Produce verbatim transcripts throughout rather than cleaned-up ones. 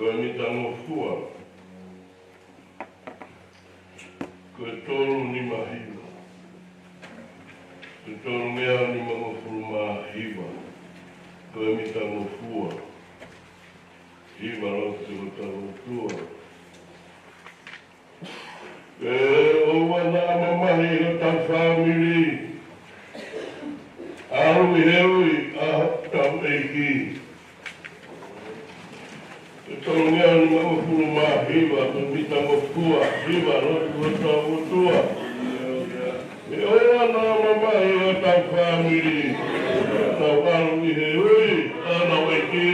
ko e mitangofua, ko e tolu nima hiva. Ko e tolungeau nimangofulu mā hiva. Ko e mitangofua. Hiva lotu ki hotau ʻOtua. ʻE ʻoua naʻa mamahi hotau fāmili. ʻAlu ʻi he ui ʻa hotau ʻEiki. Ko e tolungeau nimangofulu mā hiva, ko e mitangofua, hiva lotu ki hotau ʻOtua. ʻE ʻoua naʻa mamahi hotau fāmili. Tau ʻalu ʻi he ui ʻa hotau ʻEiki.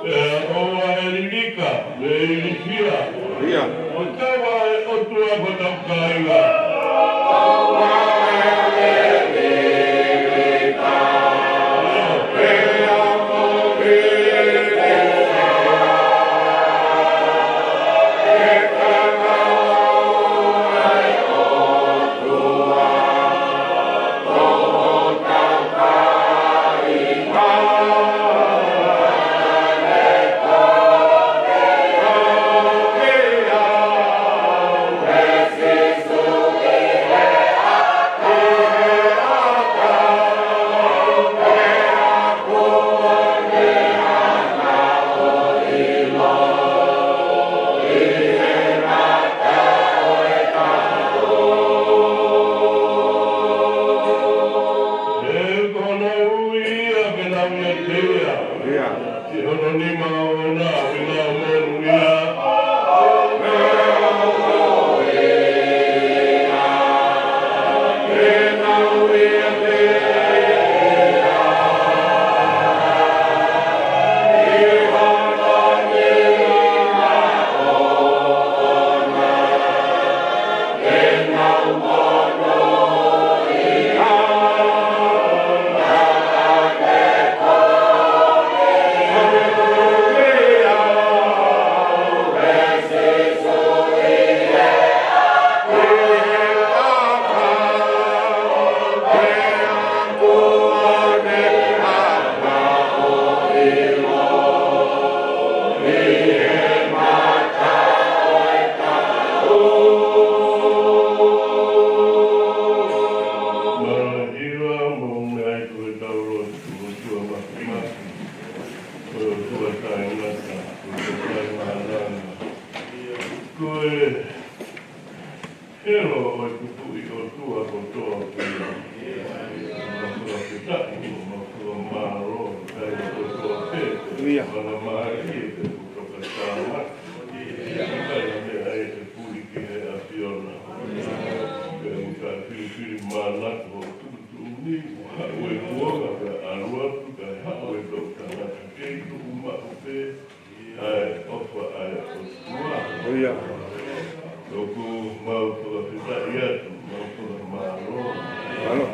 ʻE ʻoua ʻe lilika, mei lilikia. ʻIo. ʻO kava ʻe he ʻOtua ko hotau kāinga. He ko hono ui ia ke nau ʻiate ia. ʻIo. Siʻi hono nima ʻoʻona, ʻuhinga monūʻia. Mālō e hiva, mou meʻa ai ko e tau lotu, ʻOtua Māfimafi, ko e ʻOtua taʻengata, ko e ʻOtua taʻemānava. Ko e helo ʻo e kupuʻi ʻOtua kotoa pē. Mau fakafetaʻi, mau fakamālō, kae kotoa pē. ʻIo. Mana mālie pē kuo toka tāmaki. ʻIkai ha meʻa ʻe puli ki he ʻAfiona. Pea mo e kae filifilimānako ʻo e tuʻutuʻuni, haʻu e kuonga pea ʻalu atu, kae haʻu e toʻutangata kei tuʻu maʻu pē ʻa e ʻofa ʻa e ʻOtua. ʻIo. ʻOku mau fakafetaʻi atu, mau fakamālō. Mālō.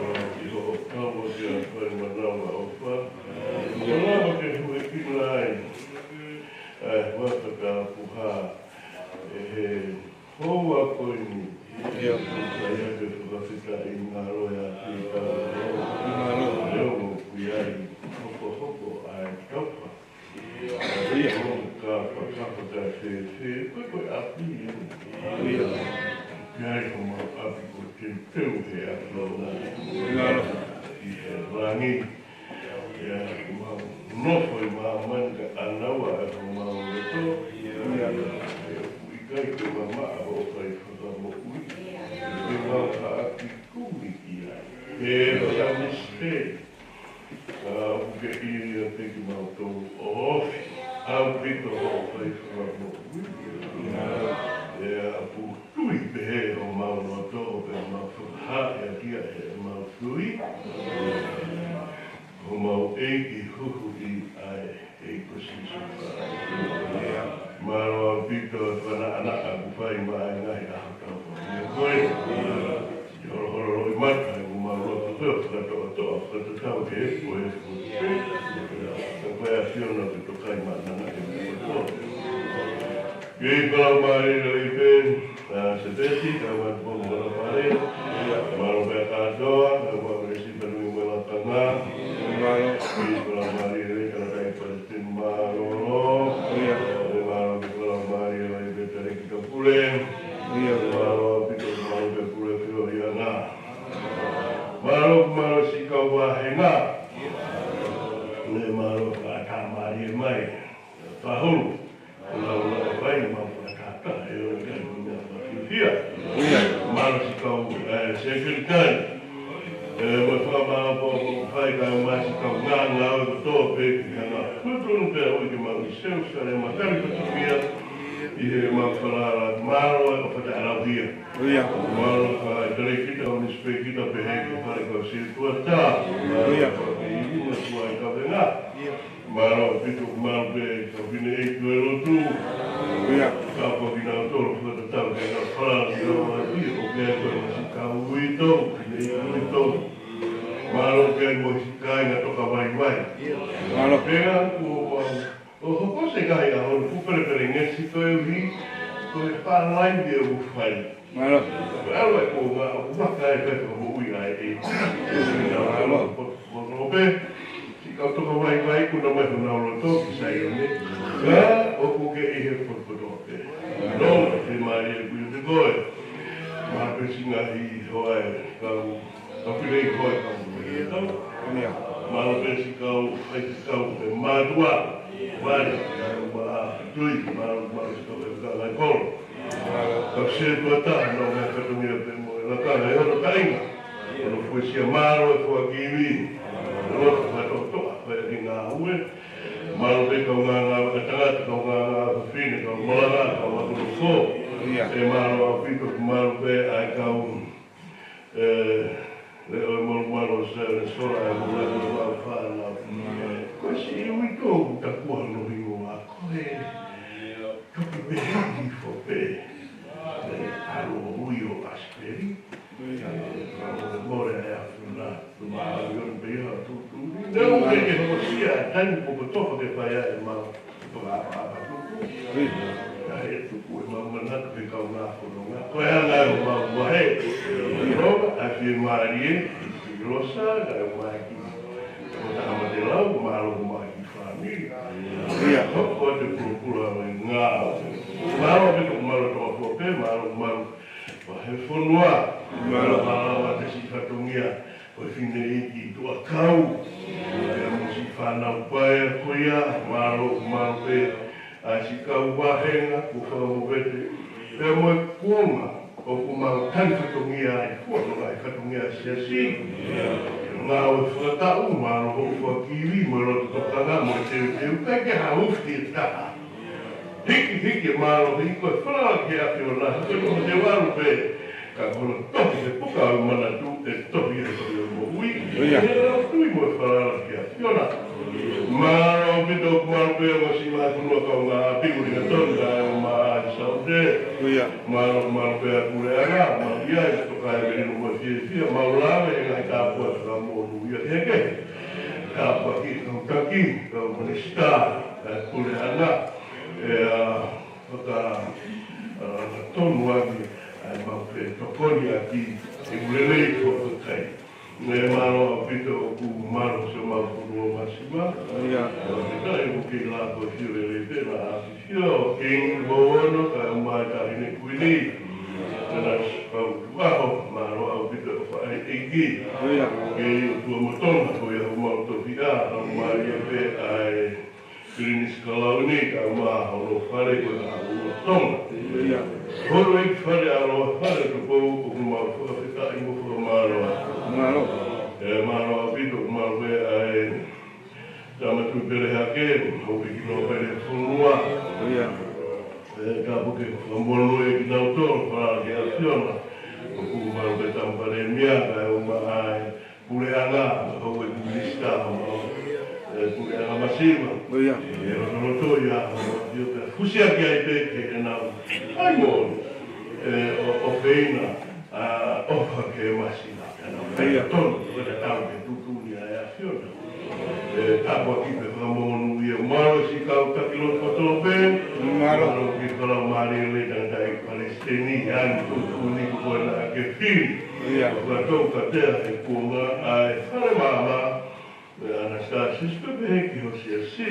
ʻI hoʻo kau ʻa e fai manava ʻofa. ʻIo. Ko lava ke huekina ai ʻa e huafa tapuhā ʻe he houa ko eni. ʻIo. Ka ia ke fakafetaʻi ngalo ia ki tau. Mālō. Leo mo kui ai hokohoko ʻa e taufa. ʻIo. Ka fakafetaʻi fēfē, ko e, ko e ʻapi eni. ʻIo. Ke ai homau ʻapi ko e teuteu he ʻAfiona. Mālō. ʻI he langi. ʻIa, mau nofo ʻi māmani ka ʻanaua ʻa homau loto. ʻIa, ʻoku ʻikai ke mamaʻo hoʻo fai fakamoʻui. Ke mau haʻaki kumi ki ai. Ke fakamoʻui. Ka ʻoku ke ʻiate kimautolu ʻo ofi. ʻAupito hoʻo fai fakamoʻui. ʻE ʻaupito pehē homau loto ʻo pehē mau fakahā ʻe ia ʻemau tui. Homau ʻEiki Huhuʻi ʻa e ʻEiki ko Sīsū. Mālō ʻaupito e fakaʻanaʻana kuo fai mai ngaahi ʻaho tau fai. Ko e holoholo loʻimata ʻemau loto ko e fakatoʻatoʻa, fakatatau he ko e fuʻu. Ka ko e ʻAfiona ke tokai mai ʻanenai he kotoa. Kei pala mālie lelei pē, ʻa Sepeti, ka matu mo la pale. Mālō pē kātoa, ka matu mo Sipanu mo la kanga. Mālō. Kei pala mālie lelei ka tai pale te mālō. Mālō kei pala mālie lelei pē Talēkita Pule. Mālō ʻaupito, mālō pē Pule Fioriana. Mālō, mālō siʻi kau vāhenga. Mālō ka tā mālie mai. Pahulu. Ko e lau lau ʻa e fai, mau fakatata, ʻe ʻo e kai mo e meʻa fakafiefia. Mālō siʻi kau, ē, sekelitali. ʻE, mo e fakamālō pē ʻoku fai kae ʻumaʻā siʻi kau ngāue kotoa pē ki he ngaahi tuʻutuʻuni pea ui ke mau ʻi Selusalema, tali fatongia ʻi heʻemau falala, mālō e ʻofa taʻelauhia. Mālō ka e Talēkita ʻo Nisipēkita pehē ki he fale kau sētuata. Mālō ka ke ivi na kuo ʻi ai kavenga. Mālō ʻaupito, mālō pē kau fineʻeiki ʻo e lotu. Ka ko kinautolu fakatatau ke nau falala ki he ʻOtua ʻo ke ko e masi kau uitou, fineʻeiki uitou. Mālō pē mo siʻi kāinga toka vaivai. Mālō. Pea kuo ʻosi e ngaahi ʻaho ʻoku pelepelengesi koeʻuhi ko e fālai ʻoku fai. Mālō. Ko e ʻalu ʻa e kuonga ʻoku vaka e fai fakamoʻui ʻa e ʻEiki. Mālō. Potopoto pē, siʻi kau toka vaivai kuo nau mai honau loto ki Saione. Ka ʻoku ke ʻi he potopoto pē. Nō, te mālie ʻaupito koe. Mālō pē siʻi ngaahi hoa e kau, kau fineʻeiki hoa e kau. Mālō pē siʻi kau, ʻai siʻi kau e mātuʻa. Vale, kau maʻa tui, mālō, mālō siʻi kau e kau ngaahi kolo. Kau sētuata, nau ngaahi fatongia pē mo e lakanga ʻi hono taʻenga. Hono fuesia mālō e foaki ivi. Mālō fakatoʻatoʻa, fai ʻaki ngāue. Mālō pē kau ngāngāue ʻa tangata, kau ngāngāue fafine, kau malanga, kau ako nofo. ʻE mālō ʻaupito, mālō pē ʻa e kau, ē, leʻo e malumalu ʻo Saione Sola ʻa e moʻui ʻa e fānau. Ko e siʻi uitou ʻoku takua hono hingoa ko e Toki pehē hifo pē. Ko e ʻAlo ui ʻo ʻAsipeli. Ko e mole ʻa e ʻAfiona. Ko e mālō ʻi he pehē ʻa e tuʻutuʻuni. Naʻa ke ke hokosia ʻa e taimi ʻoku ke tofa ke fai ai ʻemau fakaʻapaʻapa tuku. Ka he tuku ʻemau manatu ki he kaungā fononga. Ko e anga ʻemau vahe. Ko e ʻaho fiemālie, ʻi Losa, kae ʻumaʻā ki Ko Tahamatelau, mālō ʻumaʻā ki he fāmili. ʻIo, hoko atu e pulopula ʻo e ngāue. Mālō ʻaupito, mālō tokafua pē, mālō, mālō vahefonua. Mālō, mālō ʻa e siʻi fatongia ʻo e fineʻeiki tuʻakau. Pea mo siʻi fānau paea ko ia, mālō, mālō pē ʻa siʻi kau vāhenga, kuo fakamovete. Pea mo e kuonga ʻoku mau tali fatongia ai, kuo no ngaahi fatongia siasi. Ngāue fakataʻu, mālō hoʻo foaki ivi, mo e loto tokanga, mo e teuteu, kae ke haʻu ki he taha. Hiki, hiki, mālō, hiki ko e falala ki he ʻAfiona, ko e te ʻalu pē, ka ko hono tohi he puka ʻo e manatu, ʻe tohi he tohi ʻo e moʻui. ʻIo. He lau tui mo e falala ki he ʻAfiona. Mālō ʻaupito, mālō pē ʻa e siʻi vahefonua kaungāʻapi, ʻuhinga tonu ʻa e ʻumaʻā ʻi Saute. ʻIo. Mālō, mālō pē ʻa e puleʻanga, mālō ia ʻi he toka e melino mo e fiefia, mālō lave he ngaahi tāpuaki fakamonūʻia kehekehe. Tāpuaki kau taki, kau minisitā, ʻa e puleʻanga, ʻe, ʻa, faka, ʻa, tonu ʻaki ʻa e mau fetokoniʻaki, ʻe lelei ko e kakai. Mālō ʻaupito ʻoku mālō siʻomau fonua masiva. ʻIo. ʻOku kei lava ko e fiu lelei pē naʻa ʻafifio ʻa Kingi Moʻono kae ʻumaʻā e Taʻahine Kuini. Naʻa nau sipau tuʻaho, mālō ʻaupito ʻa e ʻEiki. ʻIo. Kei ʻOtua mo Tonga, ko ia homau tofiʻa, ʻa e mālie pē ʻa e Pilinisi Kalauni, kae ʻumaʻā hono fale ko e ʻAlo Tonga. ʻIo. Holo ʻi he fale ʻaloʻofa, Tupou, ʻoku mau fakafetaʻi mo fakamālō. Mālō. ʻE, mālō ʻaupito, mālō pē ʻa e Tama Tuʻi Pelehake, Piki no pele fonua. ʻIo. ʻE, ka puke fakamonū ʻe kinautolu, falala ki he ʻAfiona. ʻOku mālō pē Tama Palēmia, kae ʻumaʻā e puleʻanga, mo e houʻeiki minisitā, mo e puleʻanga masiva. ʻIo. ʻE lotoloto ia, mo e ʻio pē, fusiaki ai pē ke ʻenau ʻai mo e, ʻo, ʻofeina, ʻa, ʻofa ke masiva. ʻIo. Tonu, ko e tatau ke tuʻutuʻuni ʻa e ʻAfiona. ʻE, tāpuaki pē fakamonū ia, mālō siʻi kau taki lotu kotoa pē. Mālō. Mālō ki he Laumālie ʻo e Tangataʻeiki Palesiteni, ʻa e tuʻutuʻuni ko ena ke fili. ʻIo. Ko e tau katea he kuonga ʻa e Fale Maama, ʻe Anasitasi pē pehē ki ho siasi.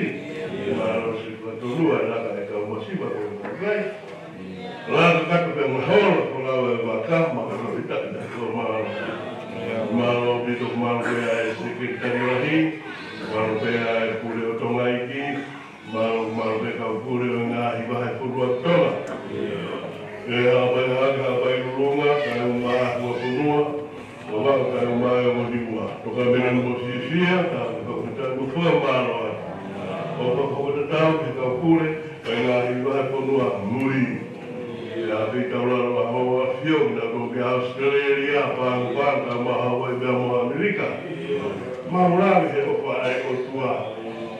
Mālō siʻi fakatonu ʻa e laka e kau masiva ko e kakai. Laka kakato pē mo e hola ko e lau e vaka, ma ka ka pita ki ta ko mālō. Mālō ʻaupito, mālō pē ʻa e Sekelitali Lahi, mālō pē ʻa e Pule ʻo Tonga ʻEiki, mālō, mālō pē kau pule ʻo e ngaahi vahefonua ʻo Tonga. ʻE, ʻa e Paʻanga, ʻa e Paʻanga Lulunga, kae ʻumaʻā e Huafonua, ʻo Vavaʻu kae ʻumaʻā e Niua. Toka mena mo sisia, ka ko e tau mo fua mālō atu. ʻO ka ko e tatau ki he kau pule ʻo e ngaahi vahefonua muli. ʻIo, ʻa e kei taulalo ʻa Haʻa ʻAfio, naʻa tau ki ʻAositelēlia, Pago Pago, kae ʻumaʻā Hawaiʻi pea mo ʻAmelika. Mālō lave he ʻofa ʻa e ʻOtua.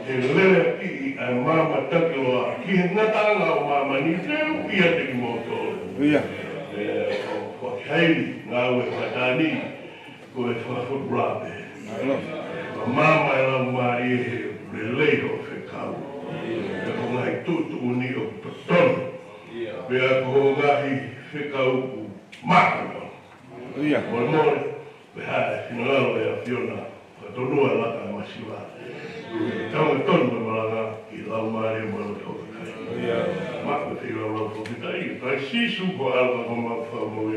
He lele ʻi ʻa e maama takiloa ki he ngataʻanga ʻo māmani, te u ʻiate kimoutolu. ʻIo. ʻE, ʻo, ʻo fakahai ngāue fakataha ni, ko e fakafokifā pē. ʻIo. Ko e maama e Laumālie he lelei hoʻo fekau. Pea ko e ngaahi tuʻutuʻuni ʻoku totonu. ʻIo. Pea ko e ngaahi fekau ʻoku mākona. ʻIo. Molemole, pea ʻe finangalo e ʻAfiona, fakatonu ʻa e laka e masiva. Tau tonu e malanga ki he Laumālie mo e loto kakai. ʻIo. Maʻu e feilaulau fakafetaʻi, ʻia Sīsū ko e ʻAlo ka ko homau Fakamoʻui.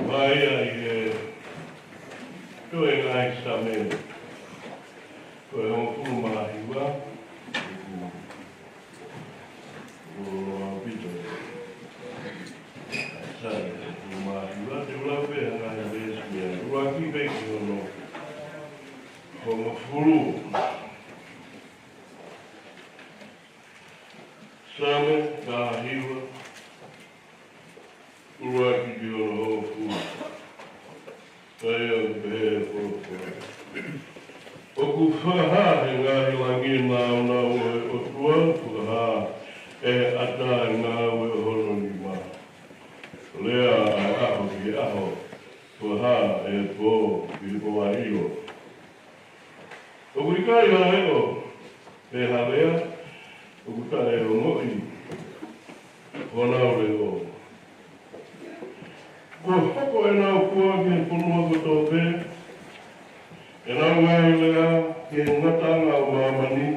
Mai ai e toe ngaahi Sāme, ko e hongofulu mā hiva, ʻoku, ʻoku ʻaupito. Sāme hongofulu mā hiva, te u lau pē ha ngaahi veesi mei ai. ʻUluaki pē ki hono hongofulu. Sāme mā hiva, ʻuluaki ki hono hongofulu. Sai au pehē ko ko. ʻOku fakahā he ngaahi langi e nāunau ʻo e ʻOtua, fakahā ʻe he ʻatā e ngāue ʻo hono nima. Lea ʻa e ʻaho ki he ʻaho, fakahā ʻe he pō ki he pōʻaho. ʻOku ʻikai ha leʻo pe ha lea ʻoku taʻeongoʻi honau leʻo. Kuo hoko ʻenau fua ki he fonua kotoa pē, ʻenau ngaahi lea ki he ngataʻanga ʻo māmani.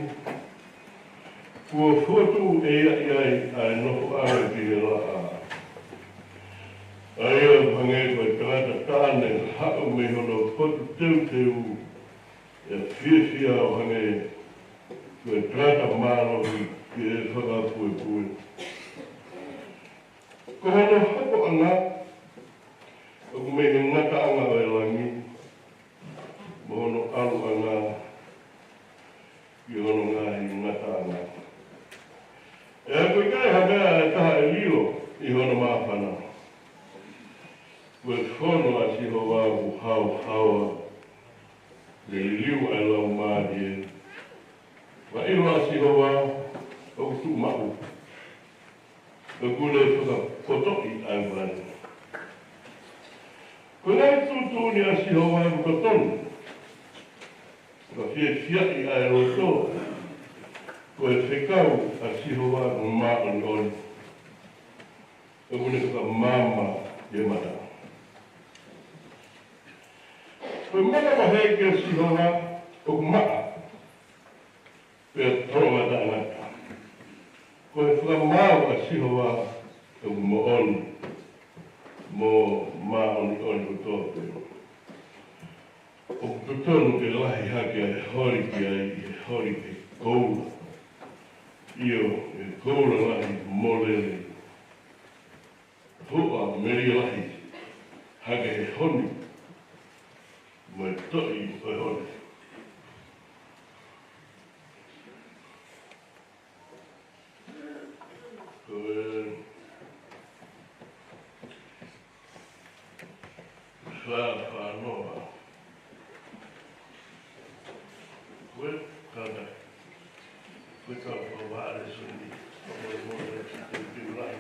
Kuo fokotuʻu ʻe ia ʻi ai ʻa e nofoʻanga ki he laʻā. ʻA ia ʻoku hangē ko e tangata taʻane haʻu mei hono potu teuteu, ʻe fiefia ʻo hangē ko e tangata mālohi ke fakapuepue. Ko hono hapoʻanga ʻoku mei he ngataʻanga ʻo e langi, mo hono ʻaluʻanga ʻi hono ngaahi ngataʻanga. ʻE ʻikai ha meʻa ʻe taha ʻe lilo ʻi hono māfana. Ko e fono ʻa Sihova ʻoku haohaoa, ʻe liliu ʻa e laumālie. Ko e ʻilo ʻa Sihova ʻoku tuʻu maʻu, ʻoku ne fakapotoʻi ʻa e vale. Ko e ngaahi tuʻutuʻuni ʻa Sihova ʻoku totonu, ʻoku fiefiaʻi ʻa e loto. Ko e fekau ʻa Sihova ʻoku māʻoniʻoni, ʻoku ne fakamaama ʻi he mata. Ko e manavahē kia Sihova ʻoku maʻa, pea toloʻa taʻengata. Ko e fakamaau ʻa Sihova ʻoku moʻoni, mo māʻoniʻoni kotoa pē. ʻOku totonu ke lahi hake ʻa e holi ki ai ʻi he holi ki he koula, ʻio, ʻi he koula lahi mo lelei. Huʻa melie lahi hake he honi mo e toʻi ʻo e honi. Ko e fāfānoa. Ko e kātaki. Ko e kau fakavaʻa lēsoni. Ko e moʻoni e tiki tiki lahi.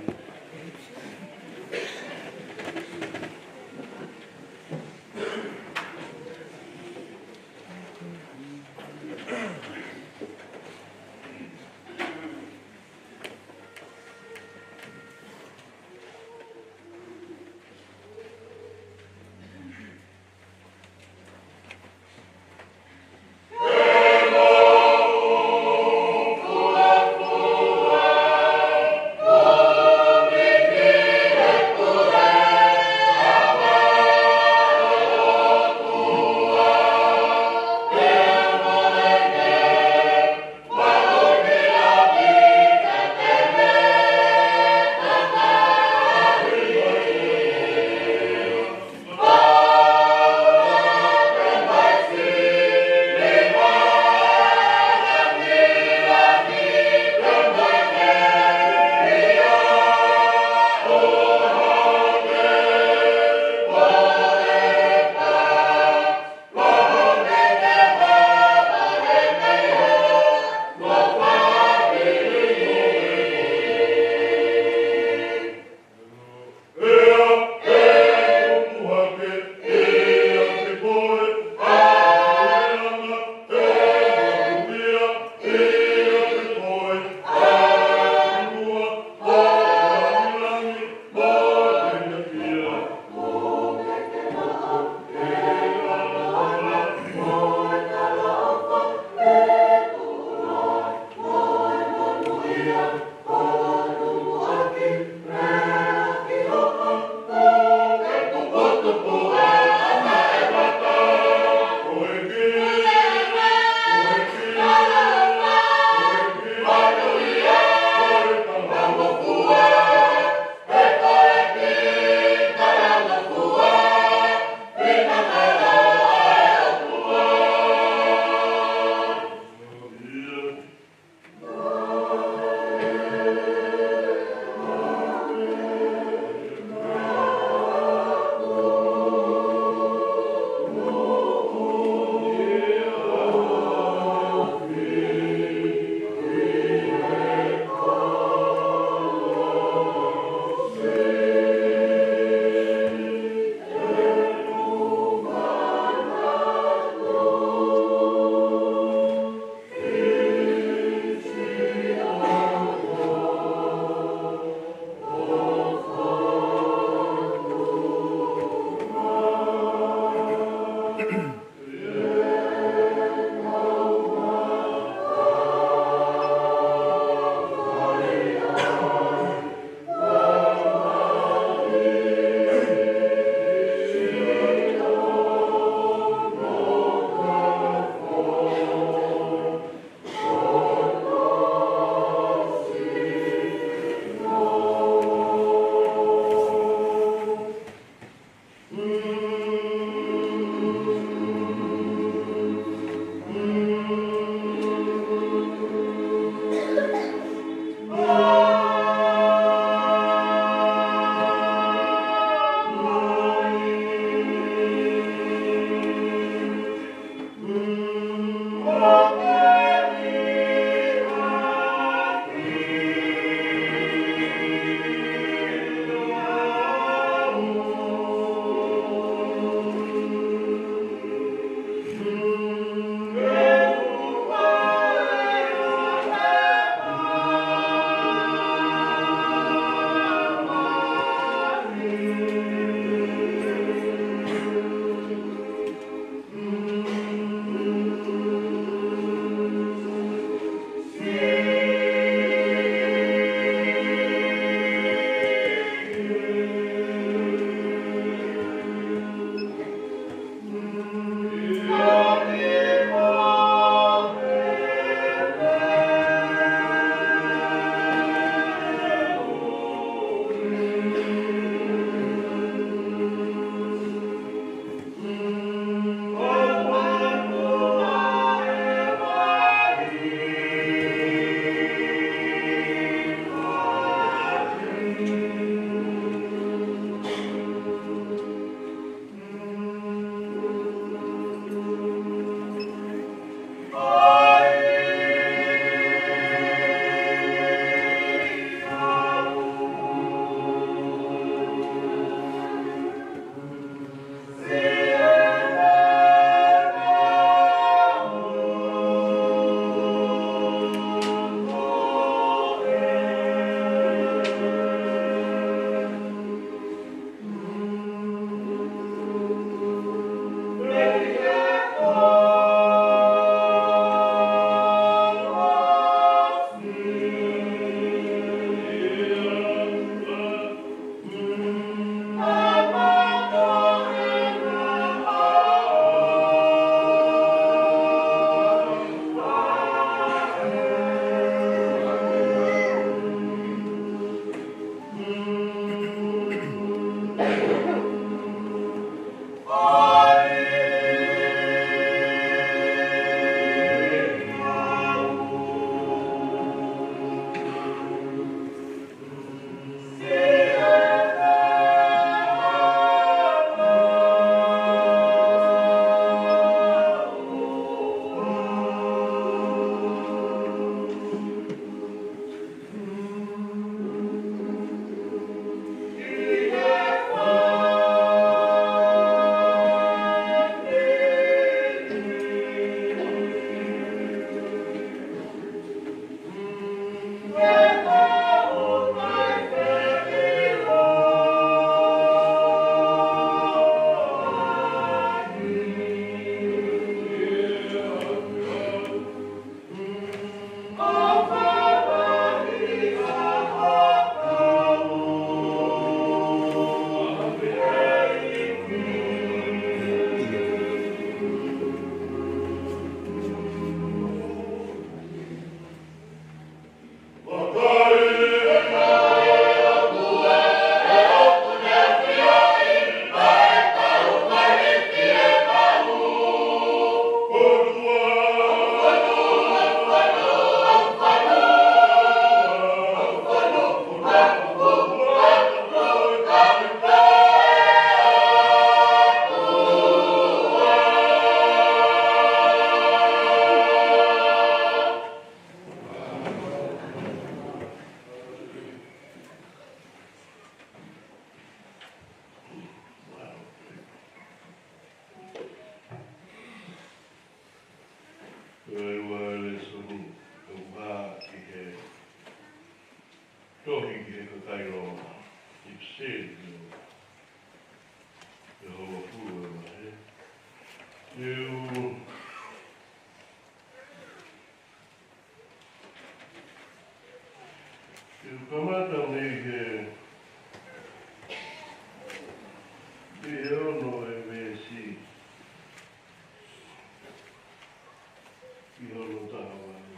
Te, ʻe hongofulu e vahe. Te u, te u kamata mei he, mei he ono e veesi ki hono taha valu.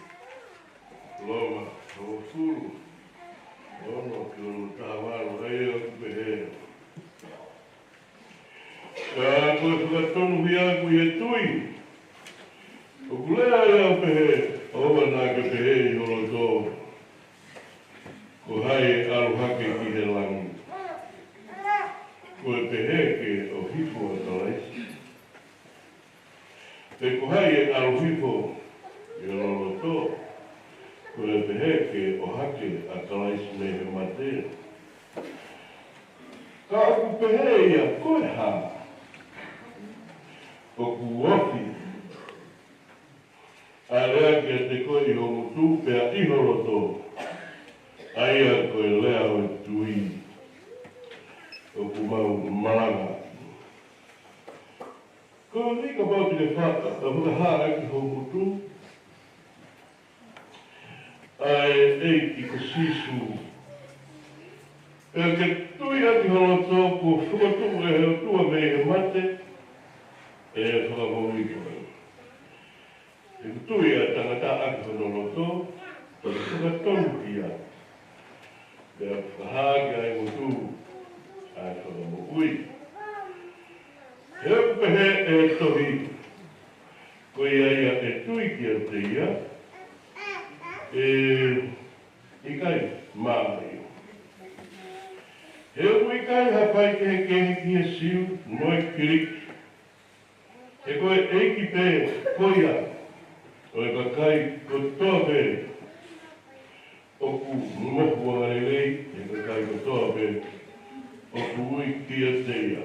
Loma hongofulu, ono ki hono taha valu, ʻa ia ʻoku pehē: Ka ko e fakatonuhia ʻoku ʻi he tui. ʻOku lea ai ʻo pehē, ʻoua naʻa ke pehē ʻi ho loto, ko hai ʻe ʻalu hake ki he langi? Ko e pehē ke ʻohifo ʻa Kalaisi. Pe ko hai ʻe ʻalu hifo ʻi ho loto, ko e pehē ke ʻohake ʻa Kalaisi mei he mate? Ka ʻoku pehē ia, ko e hā? ʻOku ofi ʻa e lea kiate koe ʻi ho ngutu pea ʻi ho loto, ʻa ia ko e lea ʻo e tui ʻoku mau malanga. Ko e hā kapau te ke fa-, ka fakahā ʻaki ho ngutu ʻa e ʻEiki ko Sīsū, pea ke tui ʻaki ho loto kuo fokotuʻu ʻe he ʻOtua mei he mate, ʻe fakamoʻui koe. He ʻoku tui ʻa e tangata ʻaki hono loto, pea fakatonuhia, pea fakahā ʻaki ʻa e ngutu ʻa e fakamoʻui. He ʻoku pehē ʻe he tohi, ko ia ia ʻe tui kiate ia, ʻe ʻikai mamahi. He ʻoku ʻikai ha faikehekehe ki he Siu mo e Kiliki, he ko e ʻEiki pē ko ia ʻo e kakai kotoa pē ʻoku mohu angalelei, he kakai kotoa pē ʻoku ui kiate ia.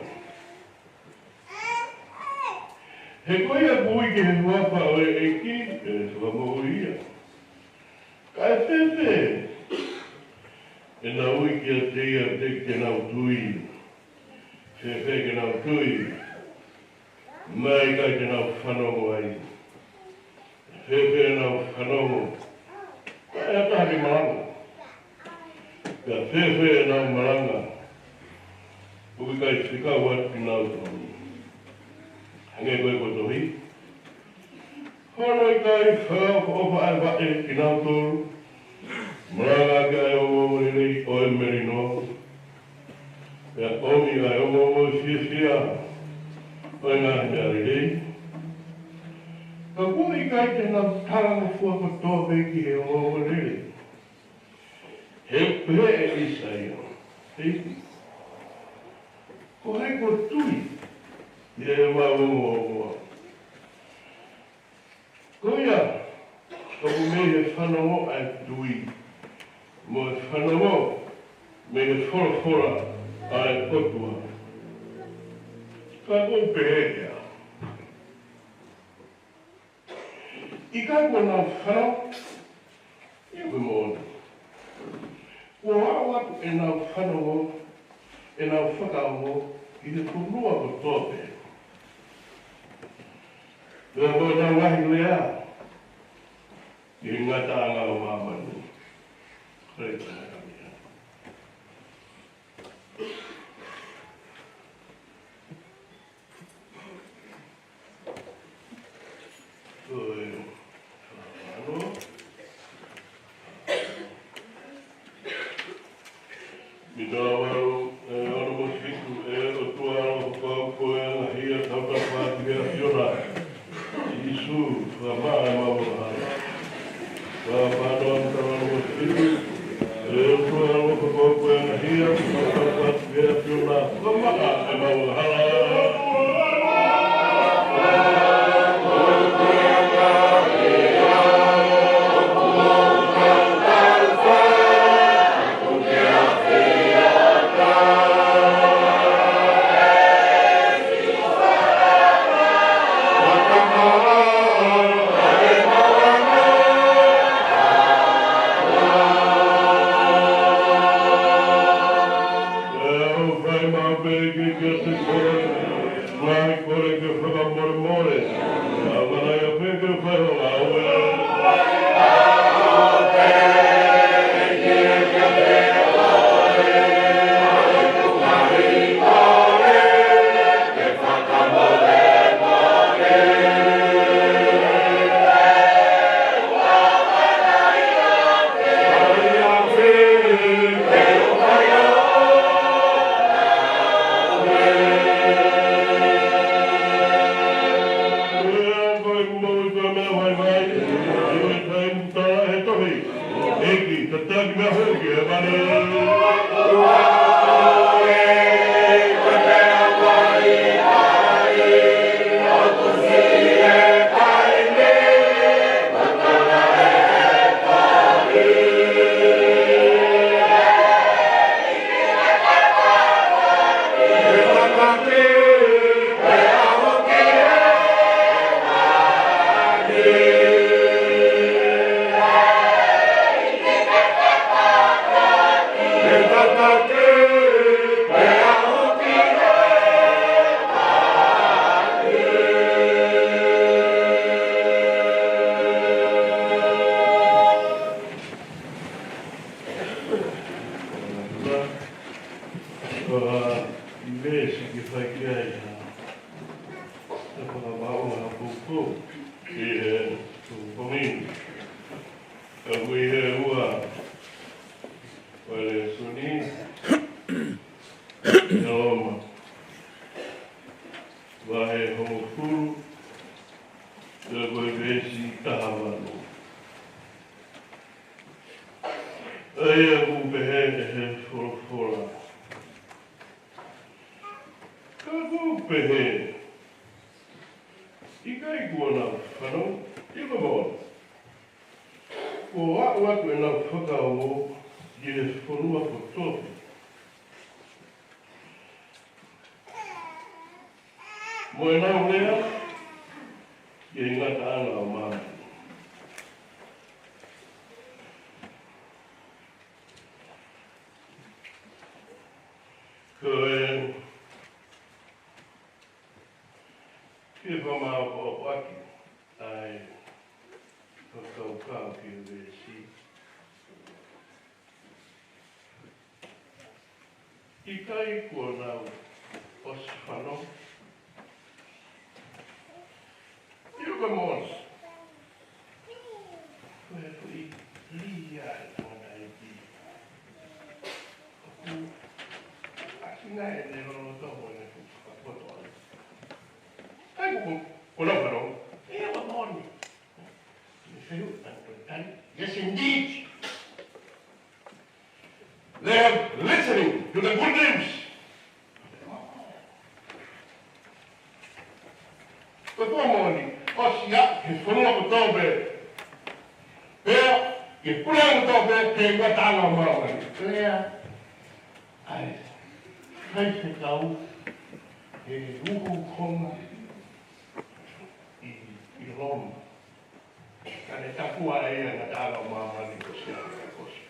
He ko ia ʻoku ui ki he huafa ʻo e ʻEiki, ʻe fakamoʻui ia. Kae fēfē ʻenau ui kiate ia, teʻeki ke nau tui? Fēfē ke nau tui naʻe ʻikai te nau fanongo ai? Fēfē ʻenau fanongo naʻe ʻatā ke malanga? Pea fēfē ʻenau malanga ʻoku ʻikai fekau atu kinautolu? Hangē ko e potu tohi: Hono ʻikai fakaʻofoʻofa ʻa e vaʻe kinautolu, malanga ʻaki ʻa e ongoongolelei ʻo e melino, pea ʻomi ʻa e ongoongo fiefia ʻo e ngaahi meʻa lelei. Ka ʻoku ʻikai te nau talangofua kotoa pē ki he ongoongolelei. He pehē ʻe ʻĪsaia: ʻEiki, ko hai kuo tui ʻi heʻemau ongoongoa? Ko ia ʻoku mei he fanongo ʻa e tui, mo e fanongo mei he folofola ʻa e ʻOtua. Ka ʻoku ou pehē ʻe au, ʻikai kuo nau fanongo? ʻIo, ko e moʻoni. Kuo aʻu atu ʻenau fanongo, ʻenau fakaongo ki he fonua kotoa pē. Pea ko ʻenau ngaahi lea ki he ngataʻanga ʻo māmani. Ko e tangata mea. Ko e fakaʻano. Mita valu, ʻe ono mo e fitu. ʻE ʻOtua ʻaloʻofa, ko e ʻuhinga ia ʻetau tapu atu ki he ʻAfiona. Sīsū, fakamaʻa ʻemau angahala. Fakafano ʻa e mita valu mo e fitu. ʻE ʻOtua ʻaloʻofa, ko e ʻuhinga ia ʻetau tapu atu ki he ʻAfiona. Fakamaʻa ʻemau angahala. Pea ke ke te kole, ngaahi kole ke fakamolemole. Ka ʻoua naʻa pehē ke fai ho ngāue. Veesi ke fai ki ai ha, ha fakamaʻu ha poupou ki he pongipongi ni. Ka ʻoku ʻi he ua ʻo e lēsoni, ʻi he Loma, vahe hongofulu, pea ko e veesi taha valu. ʻA ia ʻoku pehē ʻe he folofola. Ka ʻoku ou pehē, ʻikai kuo nau fanongo, ʻio ka moʻoni. Kuo aʻu atu ʻenau fakaongo ki he fonua kotoa pē. Mo ʻenau lea ki he ngataʻanga ʻo māmani. Ko e, ke fakamāʻopoʻopo ʻaki ʻa e fakakaukau ki he veesi. ʻIkai kuo nau ʻosi fanongo. ʻIo ka moʻoni. Ko e foʻi lī ia ʻa e tangataʻeiki. ʻOku ʻasi nai ʻene lolotonga ʻene fuʻu fakapoto ai. ʻIkai kuo, kuo nau fanongo. ʻIo ka moʻoni. Yes, indeed. They are listening to the good news. Ko e pō moʻoni, ʻosi ia, he fonua kotoa pē. Pea, ke pule kotoa pē, ke ngataʻanga māmani. Pea, ʻa e, faifekau, he uhu konga, ʻi, ʻi Loma. Ka ne tapu ai ʻa e ngataʻanga ʻo māmani ko Siaʻu Kosi.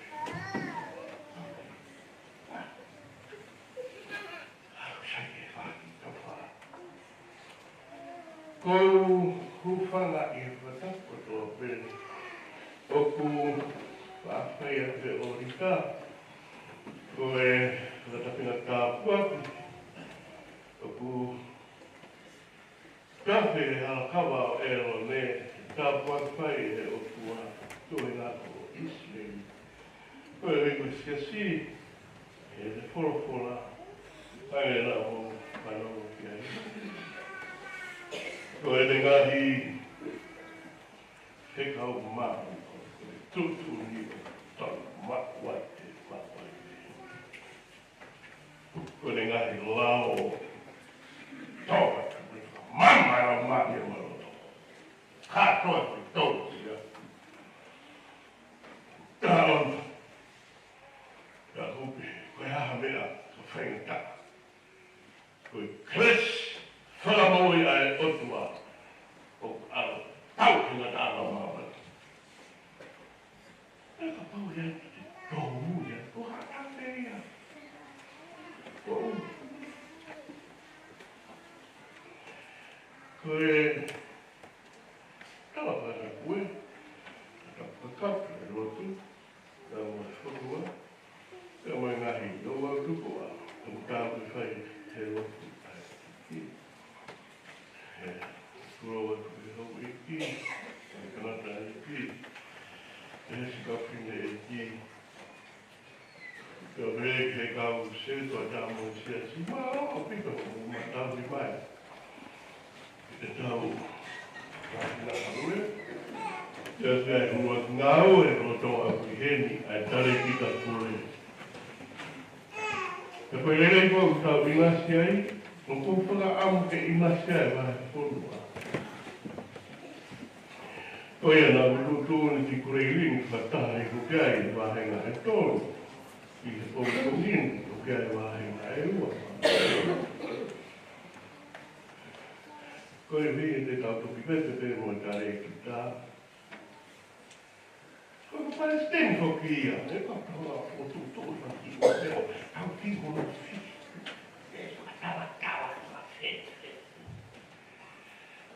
Ko u hūfanga ʻi he fakatapu kotoa pē ʻoku faʻa fai ʻe he ʻOlika, ko e fakatapu ʻi he tāpuaki ʻoku tafe he hala kava ʻo ʻĒlone, tāpuaki fai ʻe he ʻOtua, tuʻunga ko ʻIsileli. Ko e leku siasi, ʻe he folofola, ʻa e la o fanongo ki ai. Ko e ngaahi fekau maʻu, ko e tuʻutuʻuni ʻo tau maʻu ai te maʻu ai. Ko e ngaahi lao, tau atu, mama lau mani ʻo maloto. Kātoa ko e tau ia. Taon, ka hupe, ko e hā ha meʻa, ka faingataʻa. Ko e kelesi fakamoʻui ʻa e ʻOtua, ʻoku ʻalu ʻo tau ki he ngataʻanga ʻo māmani. ʻE kapau ia te tau ia, ko ha tau te ia. Ko u. Ko e tala fakatapu ē, tala fakatapu e lotu, tala mo e fonua, tala mo e ngaahi ouau tupu ʻoku tau fai he lotu ʻa e ʻEiki. He kulo atu ki he houʻeiki, ʻa e tangataʻeiki, ʻa e sikafineʻeiki, kae pehē ki he kau sētuata mo e siasi, mālō ʻaupito hoʻomou matauʻi mai ʻetau fāinga ʻa e ʻOtua. Pea ʻoku ʻi ai hono ngāue ʻo e ʻOtua ʻi heni, ʻa e talēkita pule. Pea ko e lelei ʻoku tau ʻinasi ai, ʻoku ou fakaʻamu ke ʻinasi ai e vahefonua. Ko ia naʻa ku tuʻutuʻuni ki Kureilini fakataha ʻi hoku ʻi ai e vāhenga ʻe tolu, ʻi he pongipongi ni ʻoku ʻi ai e vāhenga ʻe ua. Ko e meʻa te tau toki pehē pē mo e talēkita. Ko e palesiteni foki ia, ʻe ka tau a fotu tō na ki o te o, tau ki hono fi. ʻE fakatalatala ma fete.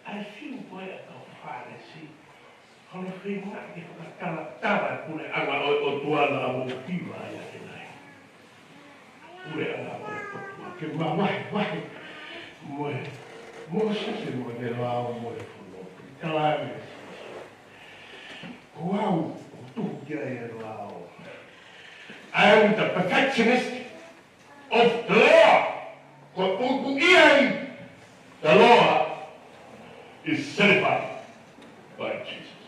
ʻA e fiu ko ē ʻa e kau Fālesi, hono feinga ke fakatalatala e puleʻanga ʻo e ʻOtua naʻa mou hiva ai ʻanenai. Puleʻanga ʻo e ʻOtua, ke mavahevahe mo e, Mōsese mo e lao mo e fono. Tala ange, ko au, ʻoku tuhu ki ai e lao. I am the perfectionist of the law. Ko ʻeku ʻi ai, the law is certified by Jesus.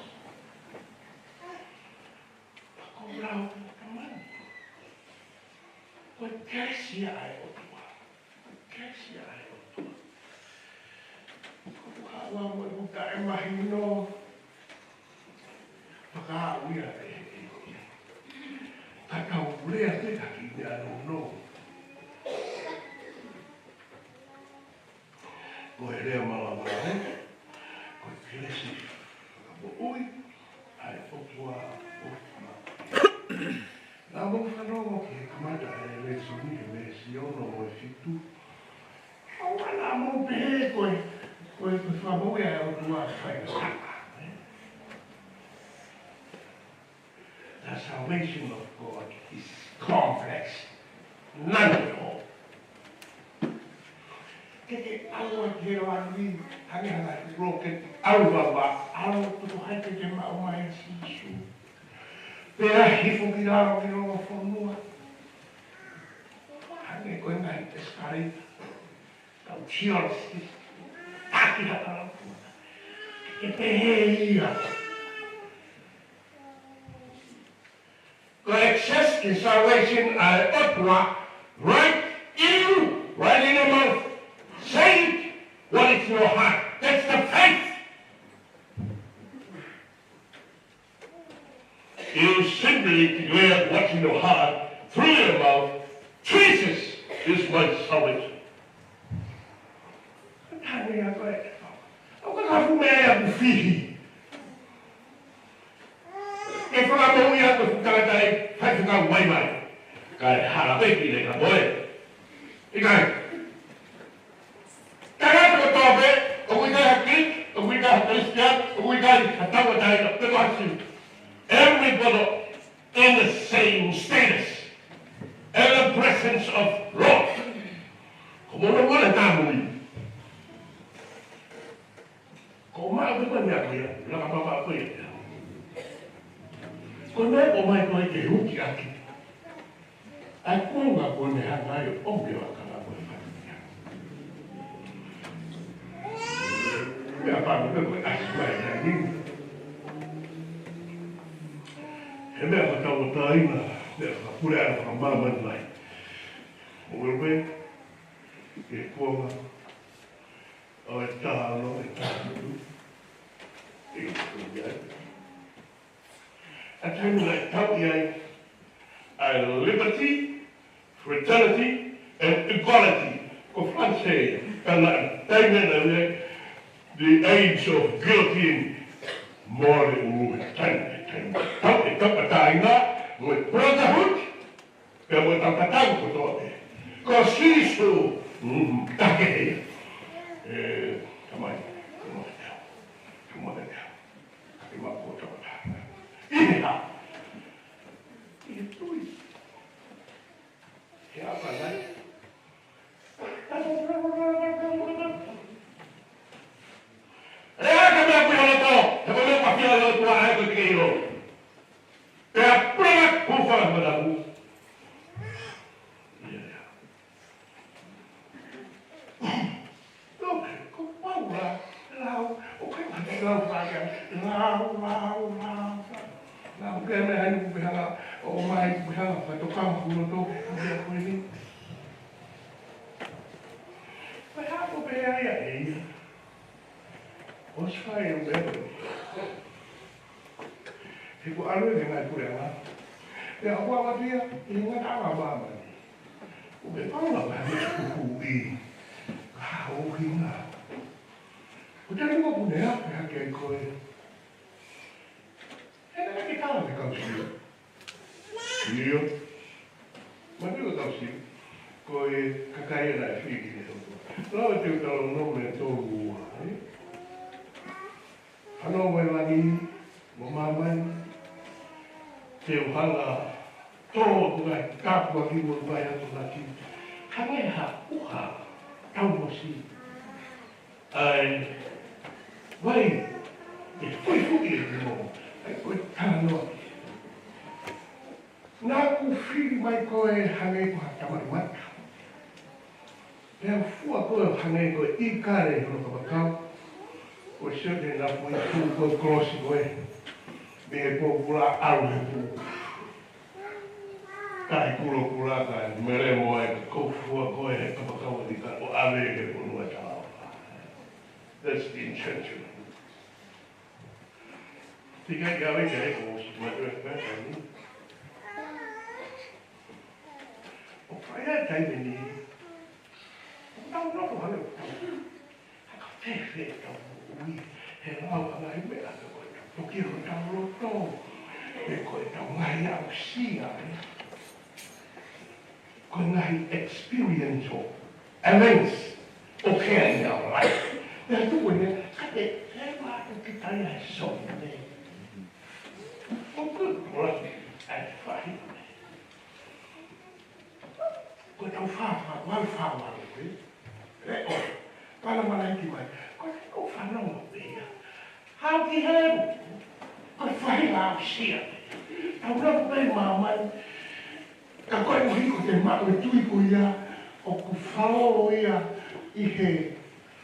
Ko e lao ʻa e Tamai. Ko e kelesi ia ʻa e ʻOtua. Ko e kelesi ia ʻa e ʻOtua. Ko e ʻoku haʻu mo e ʻoku taʻemahino. Fakaaʻu ia ʻe he ʻEiki. Ka tau lea pē ka ki meʻa nounou. Ko e lea malava ē, ko e kelesi fakamoʻui ʻa e ʻOtua ʻofa. Naʻa mou fanongo ki he kamata ʻa e lēsoni he veesi ono mo e fitu. ʻOua naʻa mou pehē ko e, ko e, ko e fakamoʻui ʻa e ʻOtua fai ʻa e The salvation of God is complex. None at all. Ke ke ʻalu ki he loʻi, hangē ha ngaahi ulo ke ke ʻalu vava, ʻalu tuku hai ke ke maʻu mai ʻa Sīsū. Pea hifo ki lalo ki lolofonua. Hangē ko e ngaahi escalator. Kau theology. Taki ha kau. Ke pehē ia. Ko e access ki salvation ʻa e ʻOtua, right in you, right in your mouth. Say it, what is in your heart. That's the faith. You simply declare what's in your heart through your mouth, "Jesus is my salvation." Tane a koe. ʻOku ka kafu mea ia ku fihi. Ke fakamoʻui ʻa e fuʻu tangata ʻe fai fika mai mai. Kae hala pē ki le ka koe. ʻIkai. Tangata kotoa pē, ʻoku ʻikai ha Greek, ʻoku ʻikai ha Christian, ʻoku ʻikai ha tauʻatāina, pe ko ha Siu. Everybody in the same status, in the presence of Lord. Ko mono mono tā mui. Ko maʻu pē ko e meʻa ko ia, laka papa ko ia. Ko e meʻa ko mai ko e ke huki ake. ʻA e kuonga ko ʻene hanga ai ʻo ʻomi ʻo aka la ko e fatia. Meʻa pā ko e ko e ʻasi mai ʻa e nini. He meʻa ko e tauʻatāina, meʻa ko e pule ʻa e fakamāmani mai. ʻO e pē, e kuonga, ʻo e tālo, e tālo. E kuonga. ʻA e taimi naʻe tau ʻi ai ʻa e liberty, fraternity, and equality. Ko Falanisē, ka naʻe taimi naʻe ʻi ai the age of guillotine. Mole ulu he taimi, taimi. Tau e tauʻatāina, mo e brotherhood, pea mo e tauʻatāina kotoa pē. Ko Sīsū, mm, takehe ia. E, tamai. Lau faka, lau, lau, lau. Lau ke me hani kupe hanga, ʻomai kupe hanga, fakatoka ma kulo to, kupe a kueni. Pe hapo pe ai a e ia. ʻOsi fai ʻo pehē. He ko ʻalu e ngaahi puleʻanga. Pea ʻoku ʻalu atu ia, ʻi he ngataʻanga ʻo māmani. ʻO pehē pau la mai me kuku i. Ka ʻoku hinga. Ko te lima pune a, pehē hake ai ko e. He naʻe ke tala ke kau sio. Sio. Manu ka kau sio. Ko e kakai ena e fiki ne hoto. Lau e teu talo no me tolu ua, ē? Hano mo e langi, mo māmani, te u hanga tō atu ngaahi tāpuaki mo e vai atu ngati. Hangē ha ʻuha, tau mosi. ʻAi, vai, e fuifuki e mo, ʻai ko e talanoa. Naʻa ku fili mai koe hangē ko ha tamaʻi mata. Pea fua koe hangē ko e ʻikale hono kapakau. Ko e sio te na pui fu ko e kolosi koe. Me e pōpula au he fu. Kai kulokula kai mele mo e ko fua koe he kapakau ʻa ʻikale ʻo ʻave ke ponua tau. That's the intention. Tika ia ʻave ke ai ko si matu e pētani. ʻO fai a taimi ni. ʻO tau nofo hale ʻo tau. Haka fēfē tau ui. He lau ʻa ngaahi meʻa ko e tau toki ʻo tau loto. He ko e tau ngaahi aʻusia, ē. Ko e ngaahi experiential events occur in our life. Pea tuku ʻene, ka te hema atu ki tai a e song nei. ʻO ko e kula ai fahi. Ko e tau fāfā, wau fāfā, ē? Leʻo, mana mana iki mai. Ko e tau fanongo pē ia. Hau ki he, ko e fahi la sia. Tau la pē māmani. Ka ko e ʻuhi ko te maʻu e tui ko ia, ʻoku falolo ia ʻi he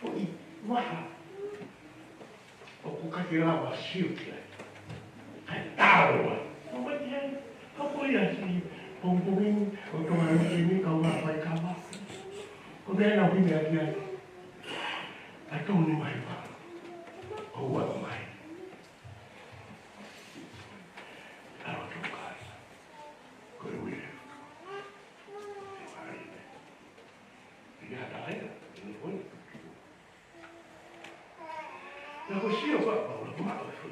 foʻi vaha. ʻOku ka ke lava sio ki ai. Kai talo ai. Ko mai ki ai. Ka ko ia si pongipongi ni, ʻo tonga ni ki ni, kau ngā fai kama. Ko mea na ui mea ki ai. ʻAi kau ni mai pa. ʻO ua mai. ʻAlo tō kai. Ko e ui. Ia, tā ia, ʻi he koi. Na ko sio ka, pau la, ko maʻu e fo.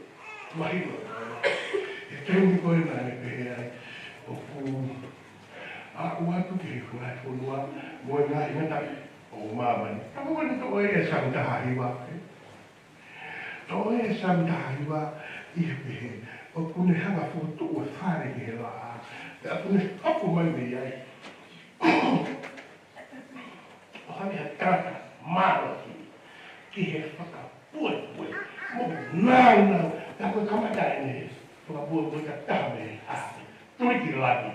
Mahino, e taimi ko ē naʻa ne pehē ai, ʻoku, a, ʻoatu ke he funga e fonua, mo e ngaahi ngata, ʻo māmani. Ka mo ni tō e Sami taha hiva, ē? Tō e Sami taha hiva, ʻi he pehē, ʻoku ne hanga fotu ʻo fale ki he laʻā, pea ʻoku ne hoko mai mei ai. ʻO hangē ha tangata mālohi ki he fakapuepue. Mo nāunau, ka ko e kamata ʻene fakapuepue ka taha mei he hā. Tuli ki langi.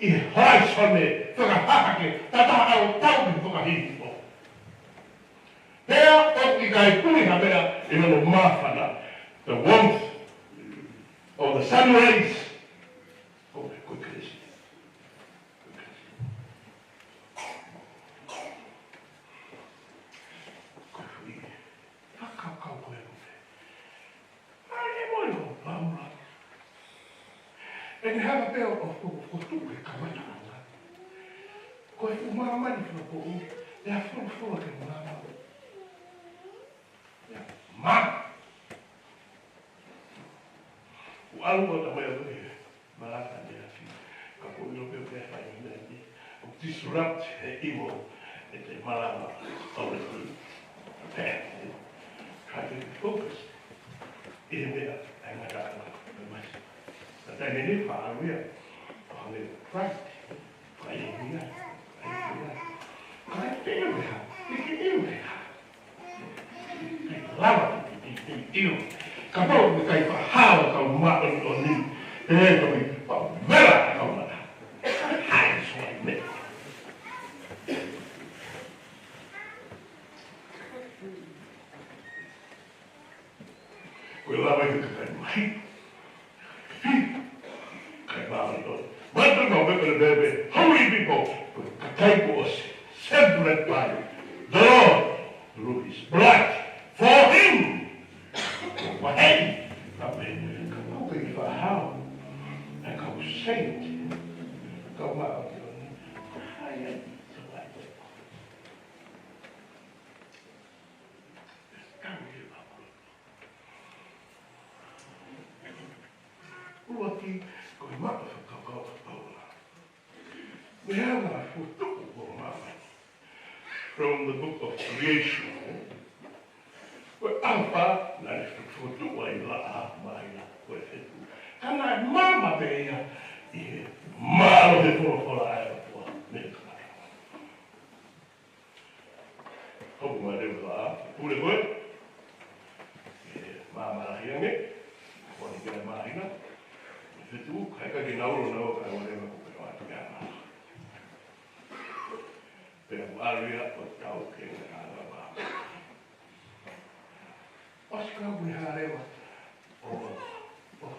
ʻI he hoaisone, fakahahake, tataha ʻalu tau ki he fakahihifo. Pea ʻoku ʻikai puli ha meʻa ʻi hono māfana. The warmth of the sun rays. Ko e, ko e Kalaisi. Ko e Kalaisi. Ko e foʻi fakakaukau ko ē. ʻAi e moʻoni ko Paula. ʻE ne hanga pē ʻo, ʻo, ʻo, ʻo tuku he kamataʻanga. Ko e fuʻu māmani fakapoʻuli, ʻe a folofola ke māmani. Ia, mā. ʻOku ʻalu ʻo tamai ʻalu he malanga ʻi he afi. Ka ko ʻilo pē ʻoku fai ʻi he meʻa ni. ʻOku disrupt he ʻimo ʻete malanga ʻalu he. Pea, try to focus ʻi he meʻa ʻa e ngataʻanga ʻo e masi. Ka taimi ni faʻa ʻalu ia, ʻo hangē pride. Ka ʻi ai, ʻi ai. Ka ʻi ai te ʻilo ha, ʻi ke ʻilo ha. Kai lava, ʻi, ʻi, ʻi, ʻilo. Kapau ʻoku ʻikai fakahā ʻa e kau māʻoniʻoni, ʻe toki faʻa vela ʻa e kau mata. Hai, soai me. Lava e kakai mai. Fili. Kakai māʻoniʻoni. Mata mau me pele bebe. Holy people. Kakai kuo ʻosi. Separate by the Lord through his blood. For him. Wahei. Amen. Ka mau kei fahau. Ka mau saint. Ka mau. Ai, ai. ʻUluaki, ko e maʻu fakakaukau ʻa Paula. Meʻa naʻe fokotuʻu ko māmani. From the book of creation. Ko e ʻaho naʻe fokotuʻu ai laʻā, māhina, ko e fetuʻu. Ka naʻe maama pē ia ʻi he mālohi e folofola ʻa e ʻOtua. Meʻa ka Hopo mai leva, pule koe. ʻE, māmā lahi ange. Ko ni kia māhina. Fetuʻu, kai ka ke nau lo nau ka wale ma ko pe wa kia ma. Pea ʻalu ia ʻo tau ke na ka la ma. ʻOsi ka ui hale ma. Oh, oh.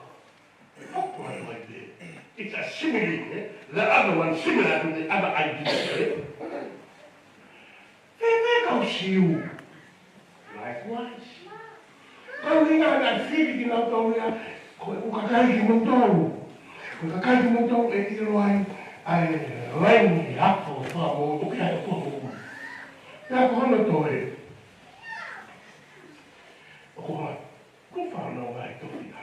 Hoko mai mai pē. It's a simile, eh? The other one similar to the other idea, eh? Fēfē kau Siu? Likewise. Kau hinga na fili kinautolu ia, ko e ʻū kakai kimoutolu. Ko e kakai kimoutolu ʻe ʻilo ai, ʻa e laini ako fakamoʻui, ʻoku ʻi ai e ʻOtua moʻui. Pea ko hono toe. ʻOku ʻi ai Ko fānau ngai toki ʻa.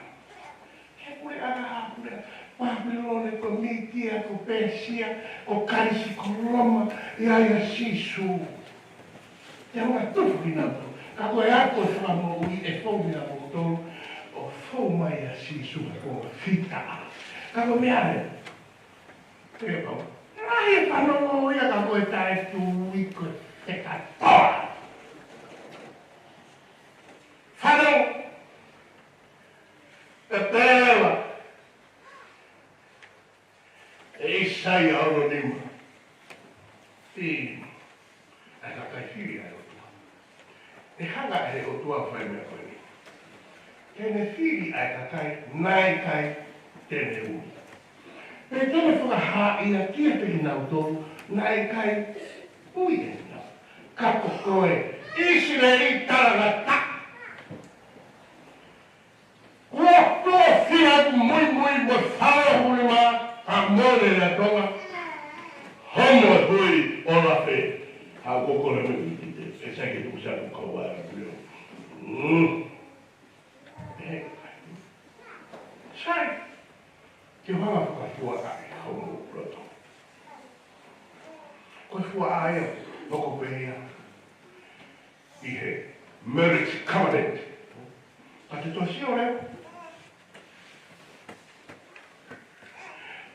He pule ʻa ha pule ʻa Pāpilone ko Mītia, ko Pēsia, ko Kalisi, ko Loma, ʻi ai ʻa Sīsū. Te u tufu kinautolu. Ka ko e ako fakamoʻui ʻe fou kinautolu, ʻo fou mai ʻa Sīsū ko e fita. Ka ko e meʻa leva. Te pau. Lahi e fanongo ia ka ko e taʻetui ko e fekatoa. Fanongo. ʻE pela. ʻE ʻIsaia ono nima. ʻI. ʻA e kakai fili ʻa e ʻOtua. ʻE hanga ʻe he ʻOtua fai meʻa ko eni. Ke ne fili ʻa e kakai naʻe ʻikai te ne ui. Pea te ne fakahā ia kiate kinautolu naʻe ʻikai ui ʻe kinautolu. Ka ko koe, ʻIsileli talangataʻa. Kuo tofiʻa ʻeku muimui mo e fale huli ma, ka mole le Tonga. Homo e hui ʻo lafe. Ha ko ko le me ki te, ʻe sai ke tuku sa ko kau ai, ʻa pule. Mm. ʻE, sai. Ke hanga fakafuaʻaʻi homo loto. Ko e fuaʻa ia, ʻoku pē ia. ʻI he marriage covenant. Ka te tau sio leva.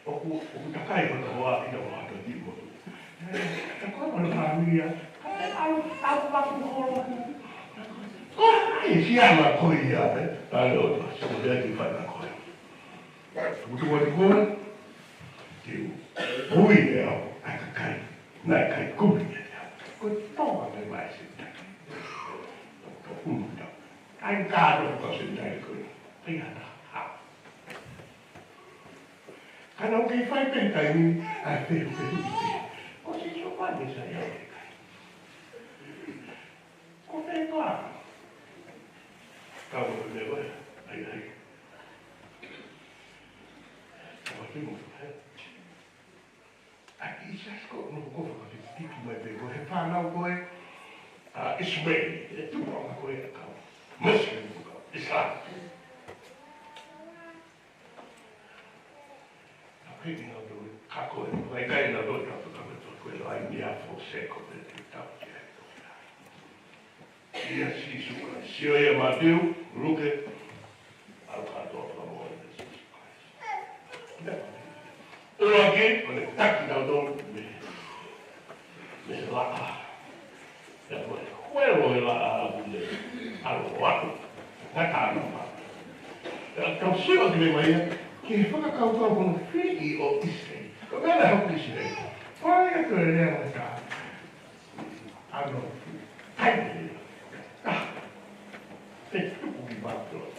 ʻOku, ʻoku takai ko tau hoa ki tau hoa tau timo. Ka ko e mana fāmili ia. Ka te ʻalu, ʻalu paku holo. Ko e sia ma ko ia, ē. Ka le o tau, so te ati fai ma ko ia. Kutu wani koe, te u ui ʻe au ʻa e kakai naʻe ʻikai kumi ʻiate au. Ko e tonga mai mai se taki. Ko unu tau. ʻAi ka no ko se taki ko ia. ʻAi ana ha. Ka nau kei fai pē taimi, ʻai pē, pē, pē. Ko Sīsū pē Mīsaia ʻo e kai. Ko fē koā? Ka ko fē koā? ʻAi, ʻai. Ka ko fē koā? ʻAi, ʻi Sāsiko, no ko fakafitiki mai pē ko e fānau ko e, ʻa ʻIsimaeli, ʻe tupu ʻa ko e ʻakau. Muslim ko e kau, Islam. Ka pehē kinautolu, ka ko e, ʻikai kinautolu ka ko e, ka ko e, ko e laini ia fo se ko e te tau ke ai ko e. ʻIa Sīsū Kalaisi. Sio ia Mātiu, Luke, ʻalu kātoa fakamoʻoni ʻia Sīsū Kalaisi. ʻUluaki, ʻo ne taki kinautolu mei, mei he laʻā. Pea ko e, ko e ʻo e laʻā ʻoku ne ʻalu atu. Ngata atu ma. Pea tau sio atu leva ia ki he fakakaukau ko hono fili ʻo ʻIsileli. Ko e meʻa naʻe hoko ʻi ʻIsileli. Ko e ʻa e lea ngata. ʻAno, kai leva. Ah. Te tuku ki Bāpilone.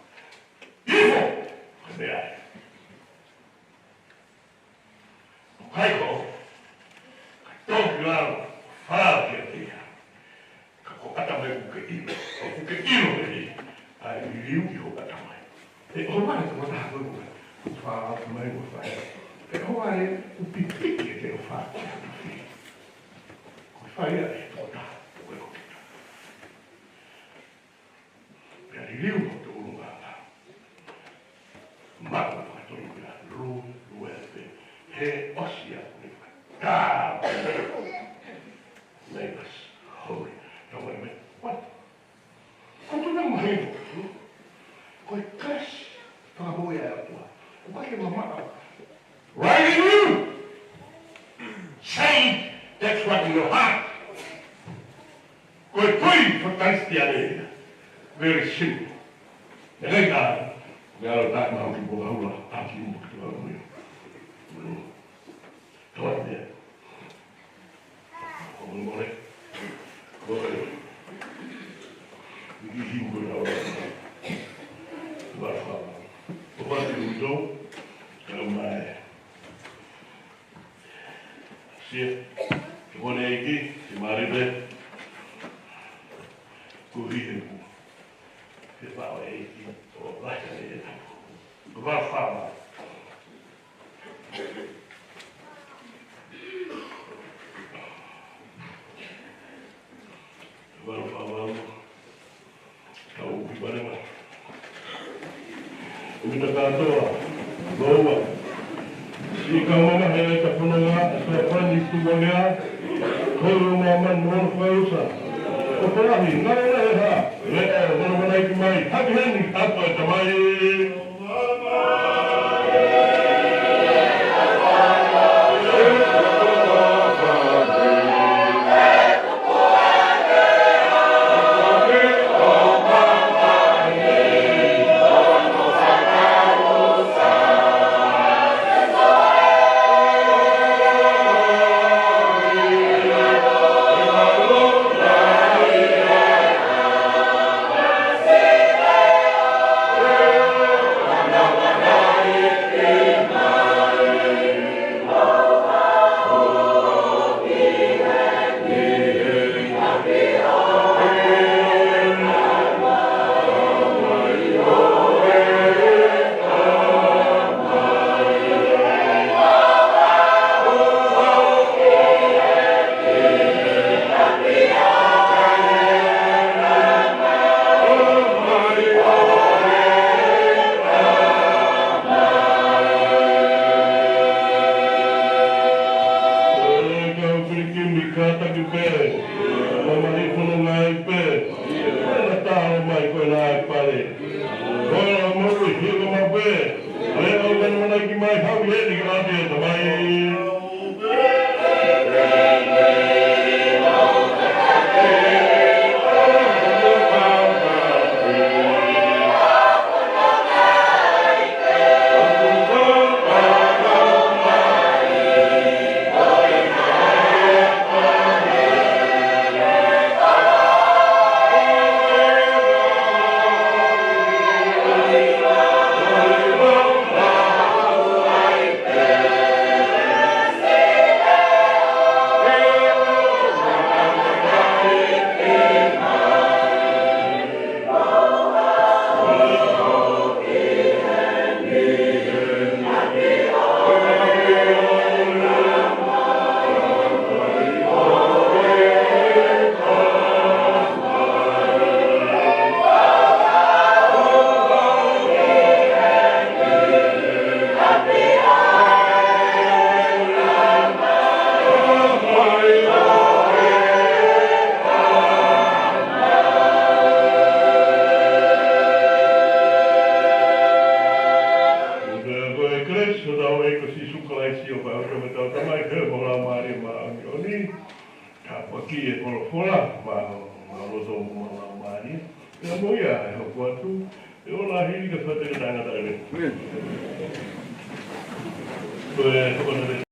ʻIfo! Ko e meʻa ē. ʻOku ʻikai ko, ka toki lalo, fā kia te ia. Ka ko ʻatamai ʻoku ke ʻilo, ʻoku ke ʻilo pē, ʻa e liliu ʻi ho ʻatamai. ʻE ʻomai ko taha ko e fā ʻatamai ko fā. ʻE ʻomai pipiki ʻe te o fā ki ha tufi. Ko e fai ia ʻe he tokotaha ko e kovita. Pea liliu hoto ʻulungaanga. Maʻu fakatonu pea lue, lue pē. He ʻosi ia ko e fai. Ka. Neighbors, holy. Ka wai mai. What? Ko e tuna mahino. Ko e kalasi fakamoʻui ʻa e ʻOtua. ʻOku ʻikai ke mamaʻo. Right in you. Say that's what in your heart. Ko e kui fakakalisitiane ia. Very simple. Naʻe ʻikai ke, meʻa ʻalu taʻe maʻu ki Pokahula, taʻe ki Pokahula. Mm. Tō atu ia. Ko e mole. Ko e. Ui ki hiu ko e lau. Lau fa. Ko e fa ki uto. Kau mai. Sia. Ko e ʻEiki, si mare pe. Ko hi he pu. He pa o ʻEiki. O la e. Ko e fa. Valu fā valu. Kau ki vale ma. ʻUmita kātoa. Loua. Siʻi kau mamahi ʻa e fononga, ʻa e fononga ʻi Tuʻavāvā. Ko e ʻuhinga mamahi mo hono fakaʻusa. ʻOku lahi, ngalo le ha. Leʻo, hono mana iki mai. Haʻi heni, haʻi e Tamai. Ē, kau pilikimi kātaki pē, mamahi fononga ai pē, ʻena talo mai ko ʻena ʻai pale. Ko e moʻui hiko ma pē, leʻo hono mana iki mai haʻi heni haʻi e Tamai. Ko e kelesi ʻa hotau ʻEiki ko Sīsū Kalaisi, ʻofa ʻa e ʻOtua mo e ʻOtua ʻo e Tamai, feohi ʻa e Laumālie Māʻoniʻoni, tāpuakiʻi e folofola, mo, mo e loto mo e laumālie. Pea mo ia ʻe hoko atu, ʻo ola hili ka fate ka tangata ʻele. Ko e, ko e